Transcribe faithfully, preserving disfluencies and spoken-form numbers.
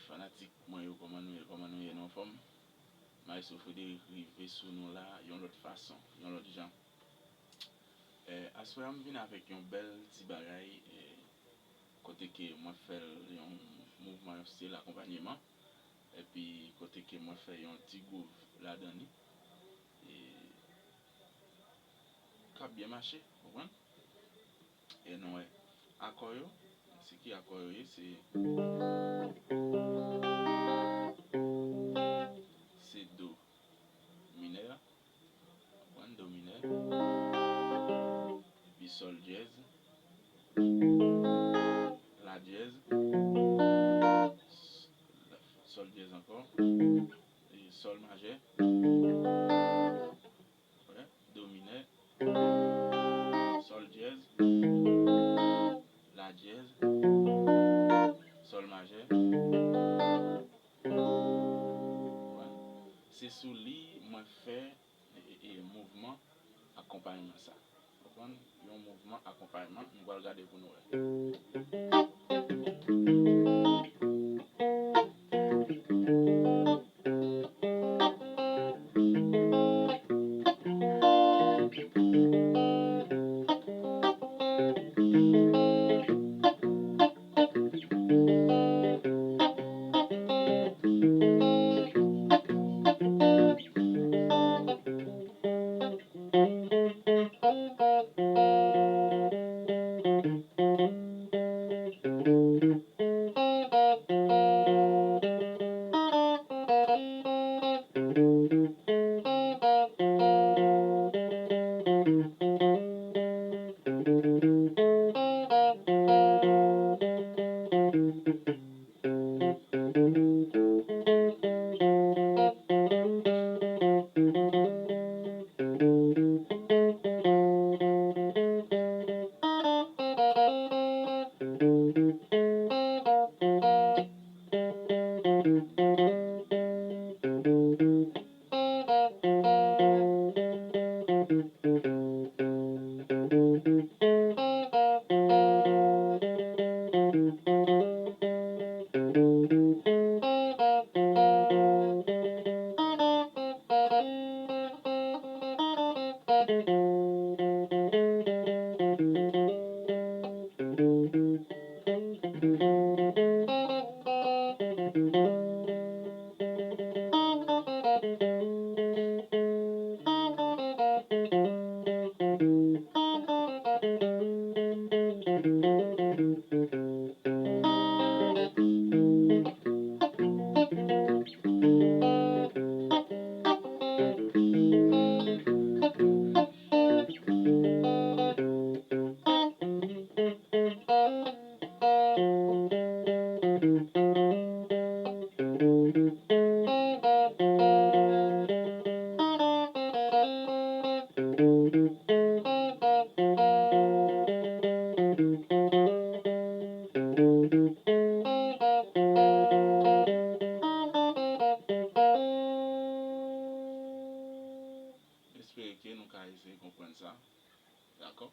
Fanatik mwen yo, kòman nou ye? Kòman nou ye? Nou anfòm? Maestro Frédéric rive sou nou la yon lòt fason, yon lòt jan. Eh, aswè a, m vin avèk yon bèl ti bagay, eh, kote ke mwen fè l yon mouvman, yon stil akonpanyeman, epi kote ke mwen fè yon ti gwouv ladan li, e k ap byen mache, konprann? E nou wè akò yo, se ki akò yo ye? Se, se do minè, konprann, do minè, epi sòl dyèz, la dyèz, sòl dyèz ankò, e sòl majè, wè, do minè, sòl dyèz, la dyèz, sòl majè. Wè. Se sou li mwen fè e, e, e, mouvman akonpayman sa. Konprann? Yon mouvman akonpayman, nou pral gade pou nou wè. M espere ke nou ka eseye konprann sa. Dakò?